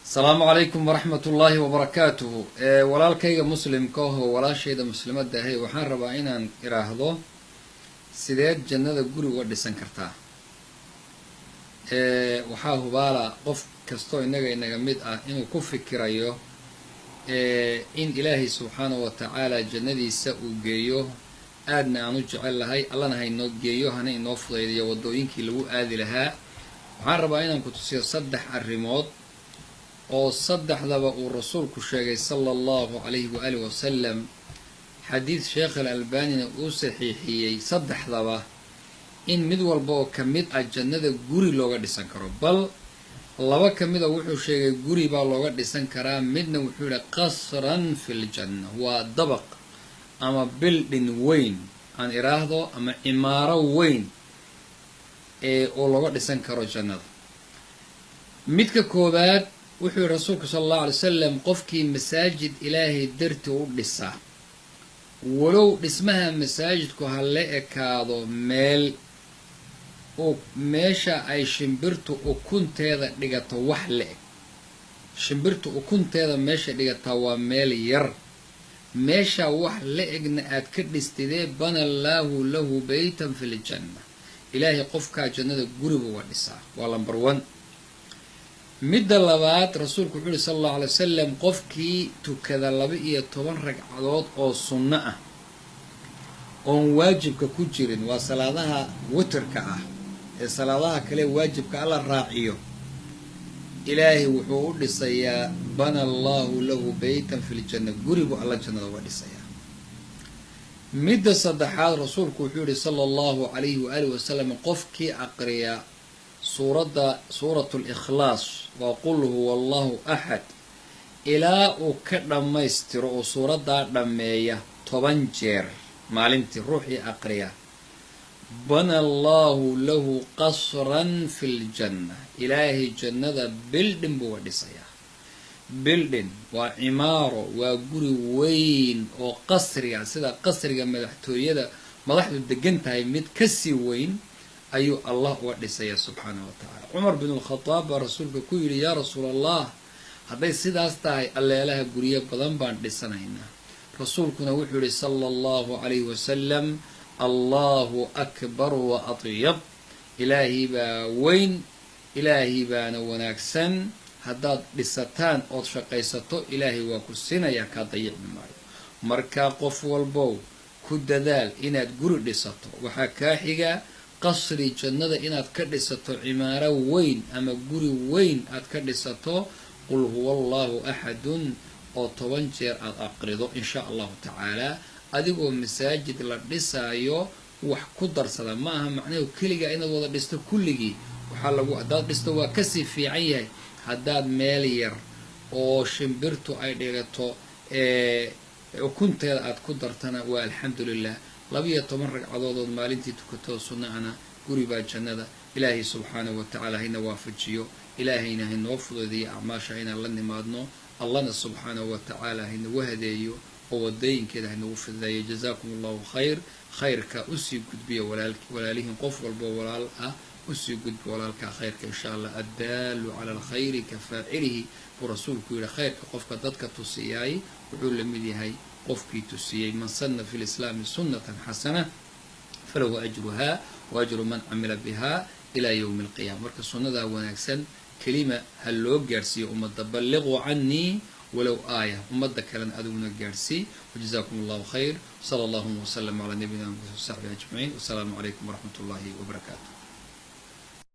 Asalaamu calaykum waraxmat ullaahi wabarakaatuhu. Walaalkayga muslimka ahoo walaashayda muslimadda ahay, waxaan rabaa inaan iraahdo, sideed jannada guri uga dhisan kartaa? Waxaa hubaala qof kastoo innaga inaga mid ah inuu ku fikirayo in Ilaahay subxaanahu wa tacaala jannadiisa uu geeyo. Aadna aan u jecel lahay, Allana ha inoo geeyo, hana inoo fudaydiyo waddooyinkii lagu aadi lahaa. Waxaan rabaa inaan ku tusiyo saddex arrimood oo saddexdaba uu Rasuulku sheegay sala Allahu calayhi waaalih wasalam, xadiid Sheekh Al Albanina uu saxiixiyey, saddexdaba in mid walba oo ka mid ah jannada guri looga dhisan karo. Bal laba ka mid a wuxuu sheegay guri baa looga dhisan karaa, midna wuxuu yihi qasran fi ljanna, waa dabaq ama building weyn aan iraahdo ama cimaaro weyn ee oo looga dhisan karo jannada. Midka koowaad wuxuu yihi Rasuulku sala Allahu alay salam, qofkii masaajid Ilaahay darti u dhisa, walow dhismaha masaajidku ha la ekaado meel oo meesha ay shimbirtu ukunteeda dhigato wax la eg, shimbirtu ukunteeda meesha dhigataa waa meel yar, meesha wax la egna aad ka dhistidee, bana Allaahu lahu beytan fi ljanna, Ilaahay qofkaa jannada guriba uga dhisaa. Waa number one. Midda labaad, Rasuulku wuxuu uhi sala Allahu alay wasalam, qofkii tukada 12 ragcadood oo sunno ah oon waajibka ku jirin, waa salaadaha witerka ah ee salaadaha kale waajibka alla raaciyo, Ilaahay wuxuu u dhisayaa, bana Allahu lahu beytan fi ljanna, guribu Alla jannada uga dhisayaa. Midda saddexaad, Rasuulku wuxuu yihi sala Allahu calayhi waaalih wasalam, qofkii aqriya suuradda Suurat Likhlaas, waa qul huwa Allahu axad, ilaa uu ka dhammaystiro oo suuraddaa dhammeeya 10 jeer maalintii ruuxii aqriya, bana Allahu lahu qasran fi ljanna, Ilaahay jannada building buu uga dhisayaa. Building waa cimaaro, waa guri weyn oo qasriga, sida qasriga madaxtooyada madaxdu degan tahay mid kasii weyn ayuu Allah uga dhisayaa subxaanahu wa tacaala. Cumar bin Alkhadaab baa Rasuulka ku yidhi, yaa Rasuul Allah, hadday sidaas tahay alleelaha guryo badan baan dhisanaynaa. Rasuulkuna wuxuu yihi sala Allahu calayhi wasalam, Allahu akbar wa atyab, Ilaahay baa weyn, Ilaahay baana wanaagsan. Haddaad dhisataan ood shaqaysato, Ilaahay waa ku siinayaa, kaa dayicmi maayo. Markaa qof walbow ku dadaal inaad guri dhisato. Waxaa kaa xiga qasri jannada inaad ka dhisato, cimaaro weyn ama guri weyn aad ka dhisato qul huwa Allahu axadun oo 10 jeer aada aqrido, insha Allahu tacaala, adigoo masaajid la dhisaayo wax ku darsada. Ma aha macnahu keligaa inaad wada dhisto kulligii. Waxaa lagu haddaad dhisto waa kasii fiican yahay. Haddaad meel yar oo shimbirtu ay dhigato ukunteeda aad ku dartana waa alxamdulilah. 12 ragcadoodood maalintii tukatoo sunna ana guri baa jannada. Ilaahay subxaanahu wa tacaala hayna waafajiyo, Ilaahayna haynoo fududeeyo acmaasha inaan la nimaadno, Allahna subxaanahu wa tacaala haynagu hadeeyo oo wadooyinkeeda haynagu fududeeyo. Jazaakum Allahu khayr. Khayrka usii gudbiya walaalihiin, qof walbo walaal ah usii gudbi walaalkaa khayrka, insha Allah. Addaalu cala alkhayri ka faacilihi buu Rasuulku yihi. Khayrka qofka dadka tusiyaay wuxuu la mid yahay qofkii tusiyey. Man sanna fi lislaami sunnatan xasana falahu ajruha wa ajru man camila biha ilaa yowmi alqiyama. Marka sunnadaa wanaagsan kelima ha loo gaadhsiiyo ummadda. Balliquu canii walow aaya. Ummadda kalena adiguna gaadhsii. Wajazaakum Allahu khayr. Sala allahuma wasalam calaa nabiyina Muxamed wasaxbi ajmaciin. Wasalaamu calaykum waraxmat ullahi wabarakaatu.